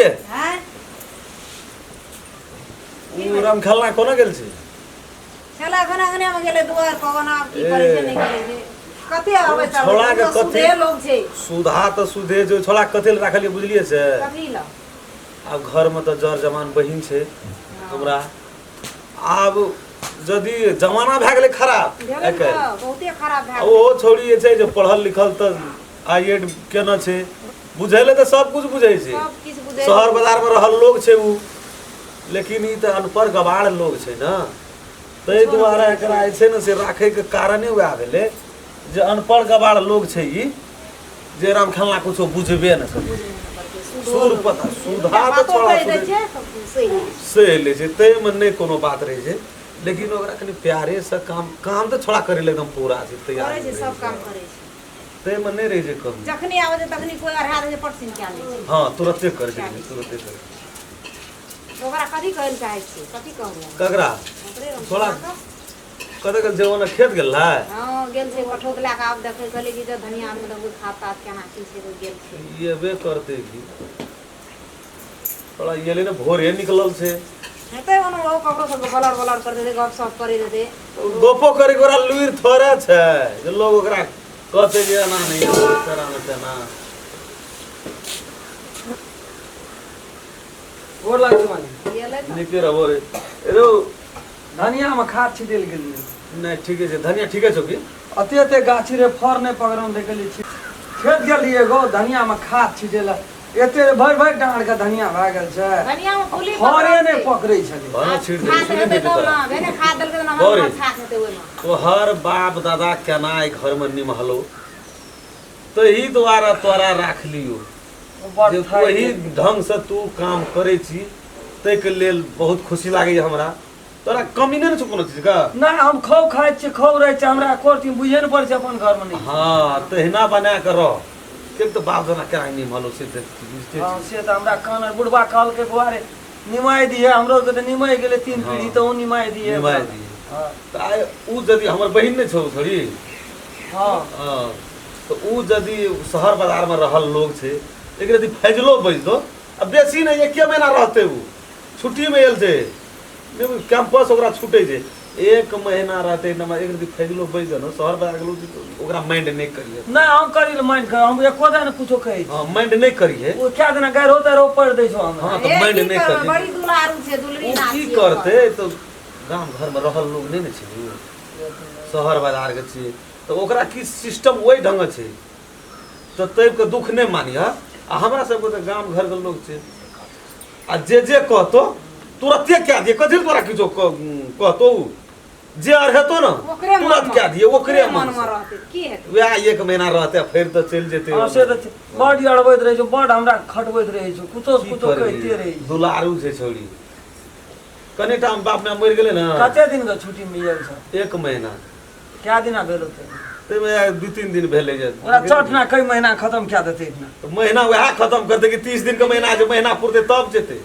ये हैं ओ रामखेलना कोना गेल छै छला एखन अंगने में गेलै दुआर पर ओना आब की करै छै नहि करै छै कते आबै ओ छौड़ा के कते- सुधे लोग छै सुधा तऽ सुधे छै छोड़ा कथी लए राखलियै बुझलियै से कथी लए आब घरमे तऽ जर जवान बहिन छै हमरा आब यदि जमाना भए गेलै खराब भेलै आइ ने काल्हि तऽ बहुते खराब भए आ ओहो छौड़ी जे छै जे पढ़ल लिखल तऽ I Ed केने छै बुझै लए तऽ सब कुछ बुझै छै सब किछु बुझै शहर बाजारमे रहल लोग छै उ लेकिन ई तऽ अनपढ़ गवार लोग छै ने ताहि दुआरे एकरा जे छै ने से राखैके कारणे वएह भेलै जे अनपढ़ गवार लोग छै ई जे राम खेलना कुछो बुझबे ने करै सुर पता सुधा तऽ छोड़ा सही लै छै ताहिमे नहि कोनो बात रहै छै लेकिन ओकरा कनि प्यारेसँ काम काम तऽ छोड़ा करै लए एकदम पूरा छै तैयार करै छै सब काम करै छै ताहिमे नहि रहै छै कमी जखनी आबै छै तखनी कोइ अढ़ा दै छै पटसिन कए लै छै हँ तुरते करै छै तुरते करै छै ओकरा कथी कहै लए चाहै छियै कथी कहबै ककरा ओकरे हम छोड़ा कतऽ गेल छै ओने खेत गेल रहै हँ गेल छै कठौत लए कऽ आब देखै कहलियै कि जे धनिया आरमे देबै खाद ताद केना की छै तऽ गेल छै एबे करतै की तोरा एलै ने भोरे निकलल छै हेतै ओना ओहो ककरो सबके बलर बलर कर देतै गप सप करै देतै गपो करे के ओकरा लुरि थोड़े छै जे लोग ओकरा कहतै जे एना नहि तेना नहि तेना गोर लागै छै मालिक गेलै तऽ नीके रहबो रे रौ धनियामे खाद छिटै लए गेलियै नहि ठीके छै धनिया ठीके छौ की अते अते गाछी रे फर नहि पकड़ल देखलियै छी खेत गेलियै एगो धनियामे खाद छिटै लए एते भरि भरि डाँड़ के धनिया भए गेल छै धनियामे फूली फरे नहि पकड़ै छलै भने छीट देली खाद सुनी हेतै देली तब तोरा ने भेने खाद देलकै तऽ गौरी। हमरा खाद हेतै ओहिमे तोहर बाप दादा केना एहि घरमे निमहलो तही दुआरे तोरा राखलियो बड़ जे थाकि ओही ढङ्गसँ तू काम करै छी ताहिके लेल बहुत खुशी लागैए हमरा तोरा कमी नहि ने छौ कोनो चीजके नहि हम खौ खाइ छियै खौ रहै छै हमरा एको रत्ती बुझे नहि पड़ै छै अपन घरमे नहि हँ तहिना बना कऽ रह किएक तऽ बाप जेना केना निमहलो से तऽ बुझिते हँ छी से तऽ हमरा कान बुढ़बा कहलकै बौआ रे निमाहि दिहे हमरो के तऽ निमाहि गेलै तीन हँ। पीढ़ी तऽ ओ निमाहि दिहे निमाहि दिहे। हँ तऽ आइ ओ यदि हमर बहिन नहि छौ छोड़ी हँ हँ तऽ ओ यदि शहर बाजारमे रहल लोग छै लेकिन यदि फैजलो बजि दो आ बेसी नहि एके महीना रहतै ओ छुट्टीमे आयल छै नहि कैंपस ओकरा छूटै छै एक महीना रहतै नम्बर एक रति फैजलो बजि दो ने शहर बाजारके लोग छै तऽ ओकरा माइंड नहि करिहे नहि हम करी ले मानि कर हम एको दिन कुछो कहै छी हँ माइंड नहि करिहे ओ क्या दिना गारि होतै रो पढ़ि दै छौ हमरा हँ तऽ हे, माइंड की नहि करबै करिहे बड़ी दुलारू छै दुलरी ओ नाच की छियै ओकर। करतै तऽ गाम घरमे रहल लोग नहि ने छै उ। शहर बाजारके छियै तऽ ओकरा की सिस्टम ओहि ढङ्गके छै तऽ ताहिके दुःख नहि मानिह आ हमरा सबके तऽ गाम घरके लोक छै आ जे जे कहतो तुरते कए दिए कथी लए तोरा किछो कहतो उ जे अरहेतो ने ओकरे तुरत मनमे कए दिए ओकरे मन मन मे रहतै की हेतै वएह एक महीना रहतै फेर तऽ चलि जेतै हँ से तऽ छै। बड अड़बैत रहै छौ बड हमरा खटबैत रहै छौ कुछो की कुछो करबही? कहिते रहै छौ दुलारू छै छौड़ी कनिटा बाप माय मरि गेलै ने कते दिन के छुट्टी मिलल छौ एक महीना कए दिना भेल होतै ताहिमे दू तीन दिन भेलै जे ओकरा चट ना कई महीना खत्म कए देतै इतना तऽ महीना वएह खत्म करतै कि 30 दिन के महीना छै महीना पुरतै तब जेतै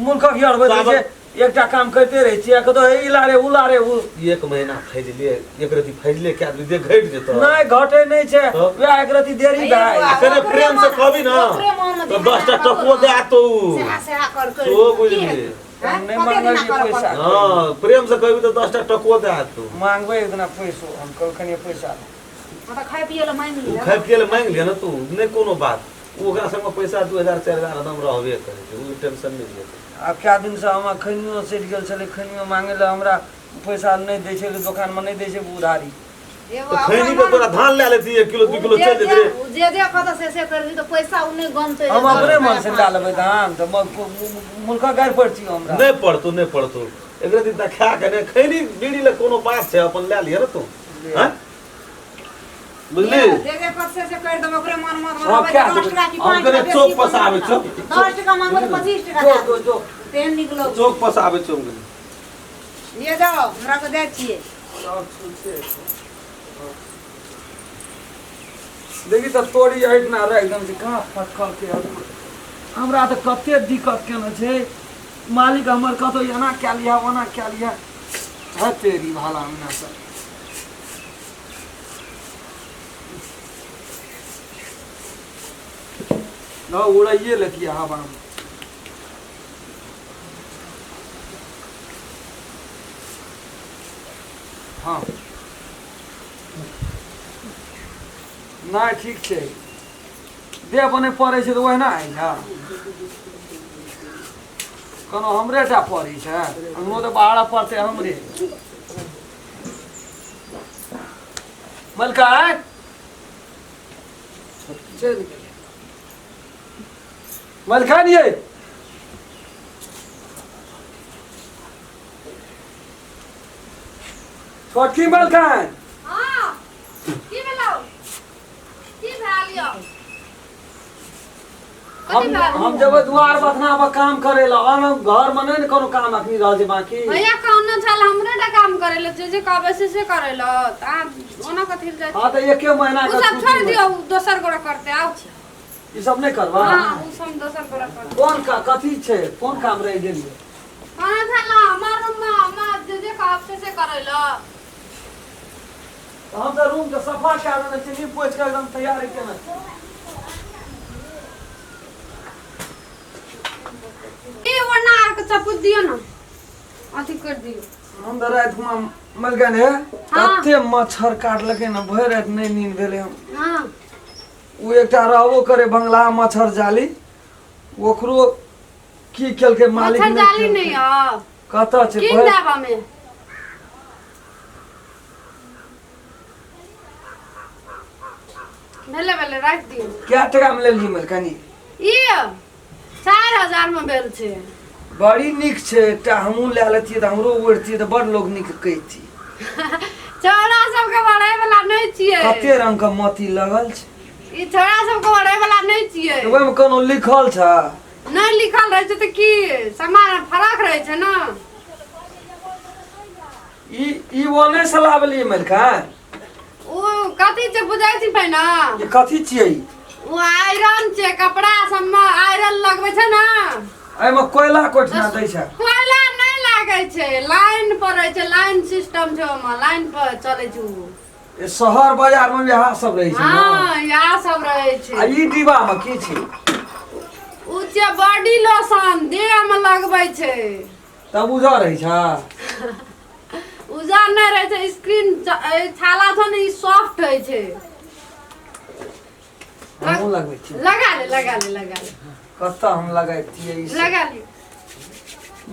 मुल्कक अड़बैत रहै छै एकटा काम करिते रहै छियै कतौ हे ई ला रे उ ला रे उ एक महीना फैजले एक रति फैजले कए आदमी देह घटि जेतौ नहि घटे नहि छै तब? वएह एक रति देरी हे भए बौआ, कने ओकरे प्रेम से मन- कहबी ने ओकरे मनमे तऽ जे 10 टा हेना टको ककरो दए तो सेहा सेहा कर कर सेहो की बुझलियै। हेतै? हैं? नहि कते दिना मांगलियै करऽ पैसा। पड़तै? हँ प्रेम से कहबी तऽ 10 टा टको दए तो मांगबै एक दिना पैसो हम कहब कनि पैसा दे। हँ तऽ खाय पियै लए मांगि ओ लिअ खाय पियै लए मांगि लिअ ने तू नहि कोनो बात ओ ओकरा संगमे पैसा 2000 4000 हरदम रहबे करै छै ओ टेंशन नहि लिअ आब कए दिनसँ हमर खैनियो सठि गेल छलै खैनियो मांगै लए हमरा पैसा नहि दै छै दोकानमे नहि दै छै उधारी हे तऽ बौआ, खैनी ओकरा के तोरा धान लए लेती 1 किलो 2 किलो जे चलि जेतै जे ओ जे जे कहतौ से से कर दी तऽ पैसा ओ नहि गनतै हम अपने मन से लए लेबै धान तऽ मुल्कक गारि पड़तियो हमरा नहि पड़तौ नहि पड़तौ एकरे दिन तऽ खा के नहि खैनी बीड़ी लए कोनो बात छै अपन लए लिअ ने तू हँ बुझली जे जे कहतौ से से कर देबै ओकरे मन मत हँ, रहबै कए 10 टका की हम 5 कने टका चौक बेसी पर से आबै छौ। 10 टका मांगबै तऽ 25 टका जो दए जो जो तेहन नीक लोक चौक पर से आबै छौ हम लिए जाओ हमरा के जाइ छियै सब छुछे छै। देखी तऽ तोरी एहिठिना राखि देने छै कहाँ फटकल छै हमरा तऽ कते दिक्कत केने छै मालिक हमर कतौ एना कए लिहऽ ओना कए लिहऽ है तेरी भाला अंगना से न उड़ाइए लेतियै हवामे हँ नहि ठीक छै देह पर नहि पड़ै छै तऽ ओहिना होइ छै कोनो हमरे टा पड़ै छै हमरो तऽ बाहर पड़तै हमरे मलका चलि गेलै मलखा दियै छोटकी मलखान हाँ की भेलौ की भेल यौ हम कथी भेल हम जेबै दुआर बथना पर काम करे ला हम घर में नहीं ने कोनो काम अखनी रहल छै बाकी भैया कहने छल हमरे टा काम करे ले जे जे कहबै से से करे ले तऽ अहाँ ओना कथी ले जाइ हाँ तऽ एके महीना उ के सब छुट्टी छोड़ में। दियौ उ दोसर गोरा करते आउ ई सब नहीं करबा हाँ उ सब दोसर गोरा करते कोन का कथी छै कोन काम रह गेल कहने छल हमर रूम में हम जे जे कहब से से करे ले हम तऽ रूम के सफा कए देने छी नीप पोछि के एकदम तैयारी केने छी ई ओना आर के चपुत दियौ ने अथी कर दियौ हम तऽ राति मे मलगन हे हाँ। कते मच्छर काटलकै ने भरि राति नहि नींद भेलै हम हाँ ओ एकटा रहबो करे बंगला मच्छर जाली ओकरो की केलकै मालिक मच्छर नहि जाली केलकै। नहीं अब कतऽ छै कीन भरि देब हमे भेले भेले राखि दियौ कए टका मे लेलही मलकनी ई 4000 मे भेल छै बड़ी नीक छै एकटा हमहूँ लए लेतियै तऽ हमरो ओढ़तियै तऽ बड़ लोग नीक कहितियै छौड़ा सबके बढ़ै वाला नहि छियै कते रंग के मोती लगल छै ई छौड़ा सबके बढ़ै वाला नहि छियै तऽ ओहिमे कोनो लिखल छै नहि लिखल रहै छै तऽ की सामान फरक रहै छै ने ई ई ओने से लाबलियै मलका ओ कथी छै बुझै छी पहिने ई कथी छियै ई? ओ आयरन छै कपड़ा सबमे आयरन लगबै छै ने एहिमे कोयला कोठना दै छै कोयला नहि लागै छै लाइन पर रहै छै लाइन सिस्टम छै ओहिमे लाइन पर चलै छै ओ ई शहर बाजार मे इएह सब रहै छै ने हँ इएह सब रहै आ छै ई डिब्बा मे की छै ओ छै बॉडी लोशन देह मे लगबै छै तब उजर रहै छै उजर नहि रहै छै स्क्रीन छाला छै ने ई सॉफ्ट होइ छै हमहूँ लगबै छी लगा ले लगा ले लगा ले कतऽ हम लगैतियै ई सब? लगा ले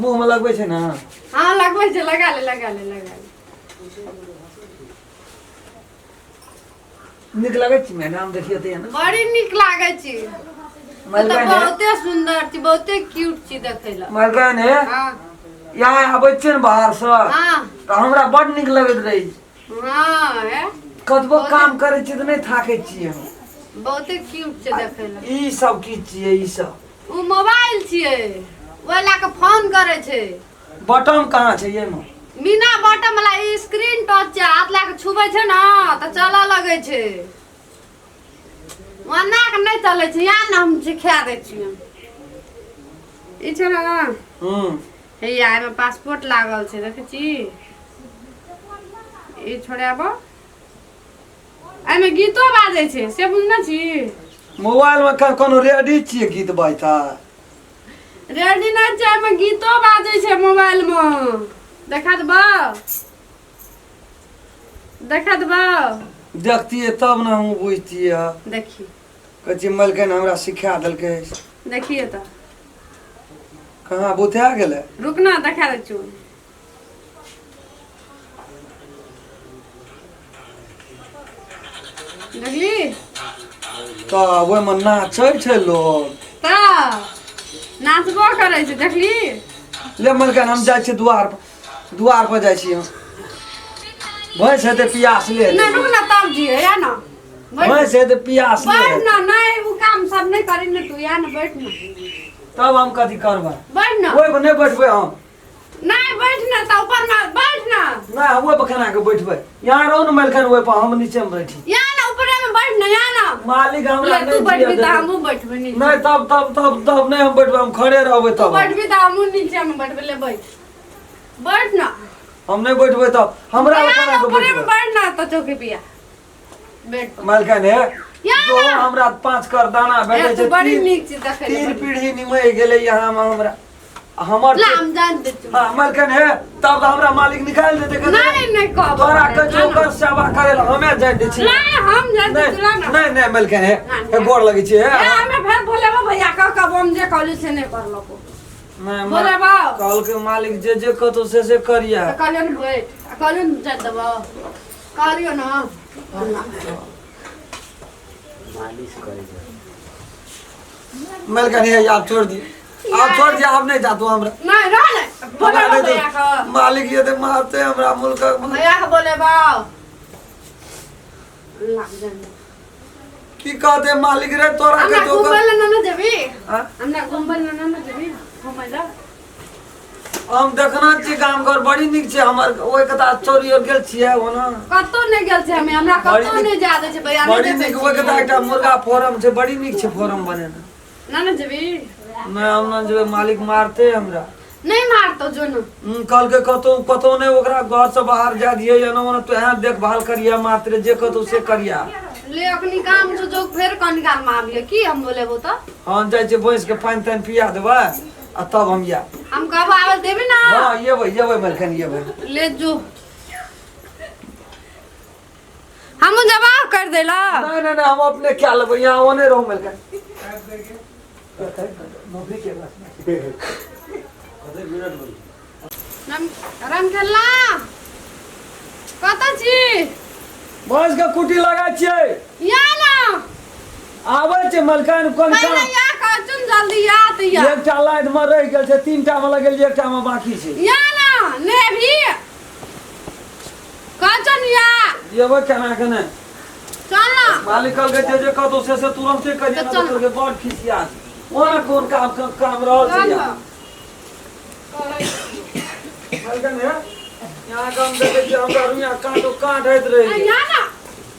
मुँह मे लगबै छै ने हाँ लगबै छै लगा ले लगा ले लगा ले नीक लगै छै मैडम देखियौ तऽ ने बड़ी नीक लागै छी ओ तऽ मलकान है बहुते सुन्दर छी बहुते क्यूट छी देखै लए मलकान है हाँ यहाँ आबै छियै ने बाहरसँ हाँ तऽ हमरा बड नीक लगैत रहै छै हाँ हे कतबो काम करै छियै तऽ नहि थाकै छियै हम बहुते क्यूट छै देखै लए ई सब की छियै ई सब ओ मोबाइल छियै ओहि लए कऽ फोन करै छै बटम कहाँ छै एहिमे बिना बटन वाला स्क्रीन टच छै हाथ लए कऽ छुबै छै ने तऽ चलऽ लगै छै ओना के नहि चलै छै यहाँ ने हम सिखा दै छियै ई छै ने हैया एहिमे पासपोर्ट लागल छै देखै छी ई छोड़ाबऽ एहिमे गीतो बाजै छै से बुझने छी मोबाइल में कोनो रेडी छियै गीत बजता रेडी नहि छै एहिमे गीतो बाजै छै मोबाइल मे देखा देबौ देखा देबौ देखतियै तब ने हम बुझतियै देखी कहै छियै मलकनि हमरा सिखा देलकै देखिए तऽ कहाँ बुझा गेलै रुक ना देखा दै छियौ देखली तऽ ओहिमे नाचै छै लोग तऽ नाचबो करै छै देखली ले मलकन हम जाइ छियै दुआर पर दुआर पर जाइ छियै हम भैंस हेतै पियास ले ना रुक ना तब जिए या ना बैठ भैंस हेतै पियास ले बैठ ना नहीं उ काम सब नहीं करी ना तू या ना बैठ ना तब हम कथी करबै बैठ ना ओहि पर नहि बैठबै हम नहीं बैठ ना तो ऊपर में बैठ ना नहीं हम ओहि पर केना के बैठबै यहाँ रहो ने मलखन ओहि पर हम नीचे में बैठी यहाँ ना ऊपर में बैठ ना यहाँ ना मालिक हमरा ले, नहीं तू बैठबी जियऽ तो देतै। हमहूँ बैठबे नीचे नहीं तब तब तब तब नहीं हम बैठबै हम खड़े रहबै तू तब हम। बैठबी तो हमहूँ नीचे में बैठबे ले बैठ बैठ ना हम नहीं बैठबै तब हमरा यहाँ केना ना के ऊपर में बैठबै बैठ ना तो चौकी पिया बेड पर मलखन हे यहाँ जो ना। हमरा 5 कर दाना ए, भेटै तू छै बड़ी तीन नीक चीज देखै तीन पीढ़ी निमहि गेलै यहाँ में हमरा आ हमर ला हम जान दे छी। हाँ मलकन हे तब तऽ हमरा मालिक निकालि देतै कहतै, नहीं नहीं कहबो तोरा के चौकर सेवा करे ला हमे जाय दै छी। नहीं हम जान दे छी, ला नहीं ना। नहीं नहीं मलकन हे नहीं। हे गोर लगै छी हे। ए हमे फेर बोलेबो भैया कह कब हम जे कहली से नहीं करलको। नहीं, बोलेबो। कहलकै मालिक जे जे कहतौ से से करिया। तऽ कहलियौ ने बैठ आ कहलियौ ने जाय देबो कहलियौ ना। मालिश करे छै। मलकन हे आब छोड़ दी, आब छोड़ दिया, आब नहीं जातू हमरा। नहीं रह ने हमरा बोलेबो नहीं भैया तो के। मालिक ये ते मारते हमरा मुल्क। भैया के बोलेबो ला जान दे। की कहते मालिक रे तोरा के हमरा चौकर घुमय लए ना जेबी? हाँ? हमरा घुमय लए ना जेबी घुमय लए? हम देखना छी गाम घर बड़ी नीक छै हमर ओहि कता चोरी और गेल छियै ओना। कतौ नहि गेल छै हमे, हमरा बड़ी कतौ नीक- नहि जा दै छै भैया, नहि बड़ी देखै नीक ओहि कता छियै। एकटा मुर्गा फोरम छै, बड़ी नीक छै फोरम बनेने। ना ना जेबी? नहि हम ना जेबै, मालिक मारते हमरा। नहीं मारतो जो ना। कहलकै कतौ कतौ नहि ओकरा घर से बाहर जा दियै एना ओना तो यहाँ देखभाल करिया मात्र जे कतौ से करिया। ले अखनी काम छौ जो फेर कनी काल मे आबियै की हम बोलेबो तऽ? हम जाइ छियै भैंस के पानि तानि पिया देबै आ तब हम आयब। हम कहबो आबै देबी ना? हाँ येबै येबै मलखन येबै। ले जो हमहूँ जवाब कर देला। नहीं नहीं नहीं हम अपने क्या लेबै यहाँ ओने रहू मलखन। नौकरी के बस। कते मिनट भेल? राम राम खेलला कतऽ छी? भैंस के कुटी लगा छियै। या ना आबै छै मलकान कोन पहिले काम? या कह चुन जल्दी या तऽ या। एकटा लाइट में रहि गेल छै, तीनटा में लगेलियै, एकटा में बाकी छै। या ना ने भी कह चुन या। एबै केना के नहि? चल ना। मालिक कहलकै जे जे कहतौ से से तुरन्ते करियै, तऽ नहि चल। तऽ कहलकै बड़ खिसिया छै। ओना कोन काम काम रहल छै चल या? ना। मलकान हे यहाँ के हम देखै छियै हमरा रुइया काँटो काँट होइत रहै। या ना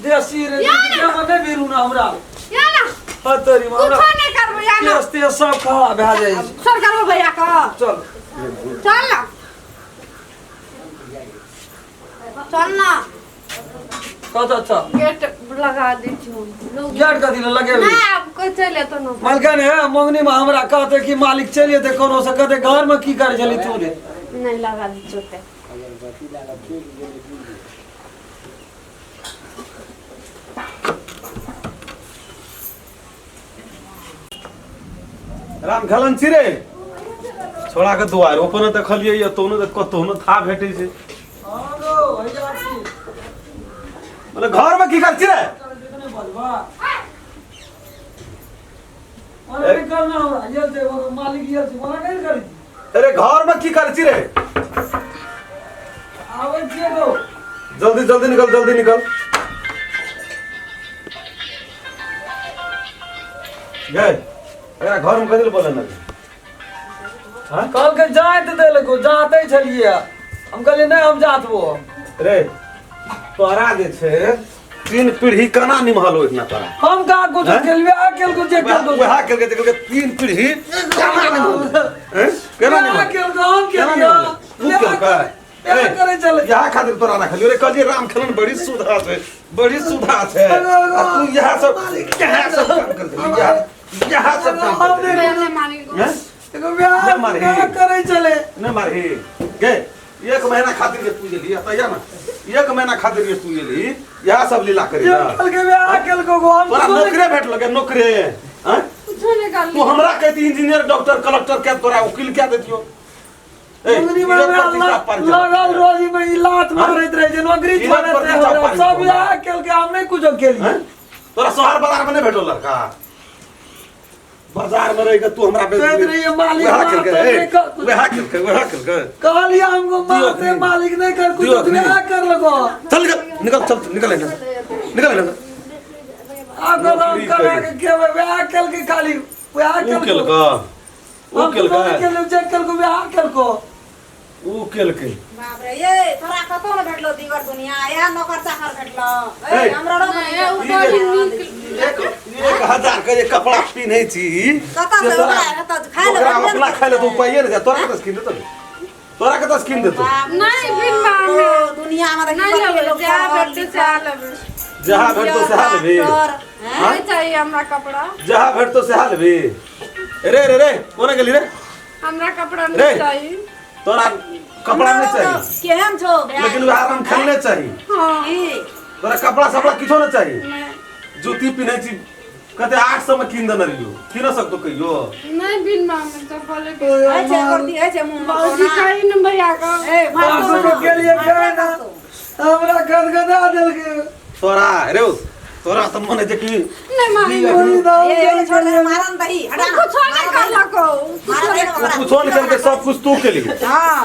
देसी रे या ना। देहमे नहि भिरू ना हमरा। या ना हतरी हमरा कुछो नहि करबो या ना। केस तेस सब खराब भए जाइ छै। सर करबो भैया के। चल चल ना चल ना। कतऽ चल? गेट लगा दै छियौ लोग। गेट कथी लए लगेबही? नहि आब कोइ चलि एतौ न। मलकान हे मंगनी में हमरा कहते कि मालिक चलि एतै कोनो से कहते घर में की करै छली तू रे? नहीं लगा दै छियौ ओते। अगरबत्ती लगा फेर गेलै बुझि। राम खलन छी रे छोड़ा के दुआर ओपन देखलियै या तोनो तऽ कतौ न था भेटै छै। हाँ गो भैया छी। मतलब घर में की कर छी रे? अरे करना हमरा गेल छै मालिक गेल छै मना नहि करै छी। अरे घर में की कर छी रे? आबै छियै गो। जल्दी जल्दी निकल जल्दी निकल। गए एकरा घर में कथी लए बोले ना? हाँ? कहलकै जाइत देलको जाते छलियै हम कहलियै नहि हम जातबो। रे तोरा जे छै तीन पीढ़ी केना निमहल ओहिना तोरा? हम कहाँ कुछ हैं? केलबै आ केलको जे केलको। वएह केलकै जे केलकै तीन पीढ़ी केना निमहल? हैं? केना वएह निमहल? केलको हम केना केलियै। निमहल? तू केलकै? वएह करै छलै। इएह खातिर तोरा रखलियौ रे, कहलियै राम खेलन बड़ी सुधा छै, बड़ी सुधा छै। आ तू इएह सब इएह सब काम कर देली, इएह इएह सब काम कर देली। भैया नहि मानी। हैं? एगो वएह नहि मारही। वएह करै छलै। नहि मारही गे एक महीना खातिर के तू गेली तैया ना, एक महीना खातिर के तू गेली इएह सब लीला करी जे ना। कहलकै वएह केलको गो हम तोरा कुछो नहि नौकरे भेटलो गे नौकरे? हैं? कुछो नहि करलियै। तू हमरा कहती इंजीनियर डॉक्टर कलेक्टर के तोरा वकील के देतियो। ए, नौकरी में इज्जत हमरा प्रतिष्ठा पर जा। लगल रोजी में ई लात मारैत रहै छै, नौकरी इज्जत छोड़ैत रहै प्रतिष्ठा हमरा। पर सब जा। इएह केलकै हम नहि कुछो केलियै। हैं? तोरा शहर बाजार में नहीं भेटल लड़का? बाजार में रह के तू हमरा बेच कहैत रहियै मालिक वएह मारतै केलकै, नहि ए, कर- वएह केलकै वएह केलकै। कहलियै हमको मारतै अखनी। मालिक नहि कर दियौ कुछो अखनी। वएह करलको। चल निकल निकल चल निकल एने निकल एने। आब हम नौकरी करा करी। के केबै वएह केलकै खाली वएह ऊ केलको। केलकै ऊ हम कुछो नहि केलकै केलियै जे केलको वएह केलको। ऊ केलकै। बाप रे ये तोरा कतौ ने भेटलो दिगर दुनिया इएह नौकर चाकर भेटलो। ए ए, हमरा रह नहि, ओ बड़ी नीक। 1000 के जे कपड़ा पिन्है छी कतऽ से से तोरा ओकरा कतऽ खाय लए ओकरा भेटबे अपना ने खाय लए तऽ करतै। उपाये नहि छै। तोरा कतऽ से कीन देतौ? तोरा कतऽ से कीन देतौ? बाप रे नहि, बिन बाप, बहाने। ओ, दुनिया में देखी नहि कते लेबै लोग जहाँ पढ़ल भेटतै लिखल, सएह लेबै। जहाँ भेटतौ सएह लेबही? डॉक्टर, हैं? नहि चाहिए हमरा कपड़ा। जहाँ भेटतौ सएह लेबही? रे रे रे कोना गेली रे? हमरा कपड़ा रे। नहीं चाहिए। तोरा कपड़ा नहीं चाहिए केहन छौ लेकिन वएह रंग खेलने चाही। हाँ। की तोरा कपड़ा सपड़ा किछो नहीं चाही। नहीं। जूती पिन्है छी कते 800 में कीन देने रहियो, कीन सकतो कहियो? नहीं बिन मांगे चप्पल के। है छै करती है छै मुंह में बाबूजी कोना। कही न भैया का। ए बासु मारतो के लिए कहना हमरा गदगदा देलकै। तोरा रे तोरा तऽ मन है जे कि नहीं मांगे। ओही दाम ए ए छोड़ दे देलकै। मारन दही हटा कुछ नहीं करलको। मारन दही उ कुछो नहीं केलकै, सब कुछ तू केली। हां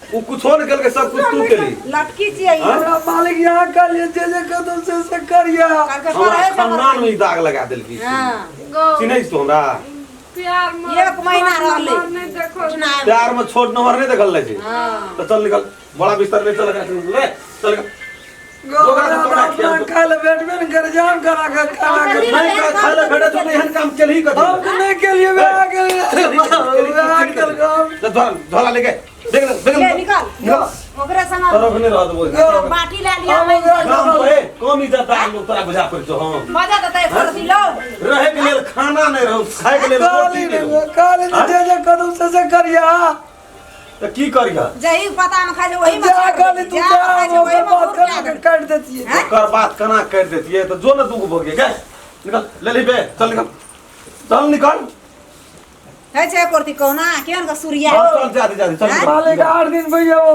उ कुछो नहीं केलकै, सब कुछ तू केली। लटकी छियै ई। हमरा मालिक यहाँ कहलिए जे जे कदम से करिया। करके हमरा पढ़ै छै खानदान में ई दाग लगा देलकी। हां गो चिन्है छी तू हमरा? प्यार में एक महीना रहलै। नहीं देखो। प्यार में छोट नंबर नहीं देखल रहै छै। हां तो चल निकल, बड़ा बिस्तर ले चल ले चल निकल। खाय ले बैठबे ने कर जाम करा के खाना के। नहीं का खाय ले भेटे छौ त एहन काम केलही कथी? हम तो नहीं केलिए वह गेलिए वह केलको। ले झोला झोला लेके देख ले देख ले ले निकल ओकरे संग तरफ नहीं रह देबो। बाटी ले लिया। हम ओकरा काम पे कम इज्जतदार लोग तोरा बुझा पड़ै छौ। हम मजा देतै कर दिलो रहे के लेल खाना नहीं रहौ, खाय के लेल रोटी काली नहीं रहौ। काली जे जे कदम से करिया। त की करिया? जही पता में खाइ छै वही में जा छोड़ काली देतै। तू जा जा खाइ छै ओकर वही में बात घूर कर के के काट देतिए। ओकर बात केना काटि देतियै? तऽ जो ने दूगो भऽ गेलै। गे निकल ले ली बे चल निकल चल निकल। है छै करती कोना केहन के सूर्या। चल जा दे जा दे चल निकल। मालिक 8 दिन भैया वो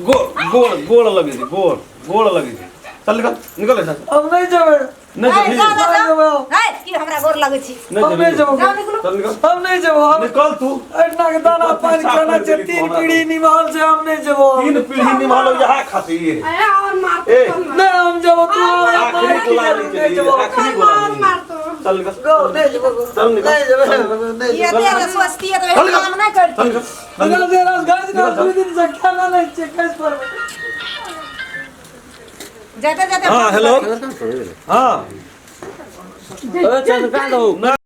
गोड़ गोड़ गोड़ लगै छै, गोड़ गोड़ लगै छै। चल निकल निकल ऐसा। हम नहीं जेबै। नहीं ए, जेबही। जा, जा, जा। नहीं जेबै। है की हमरा गोर लगै छी? नहीं हम नहीं जेबही। जेबै। जाओ निकलू। चल निकल। हम नहीं जेबै। हम निकल तू। एतना के दाना पानी खाना छै, 3 पीढ़ी निभाल छै, हम नहीं जेबै। 3 पीढ़ी निभालो यहाँ खातिर। अरे और मार ए। नहीं हम जेबै तू हमरा आखिरी मार के गुलामी के नहीं लिए जेबै। आखिरी और गुलामी। मार तो। चल निकल गो नहीं जेबै। चल निकल। नहीं जेबै नहीं ई जेबै। एते जे सोचती है तऽ चल एहन निकल। काम नहि करती। चल निकल चल निकल निकल। जे रास गाड़ी ना 2 दिन से खाना नहीं छै कैस पर। जाते जाते हाँ हेलो हाँ चल का दो।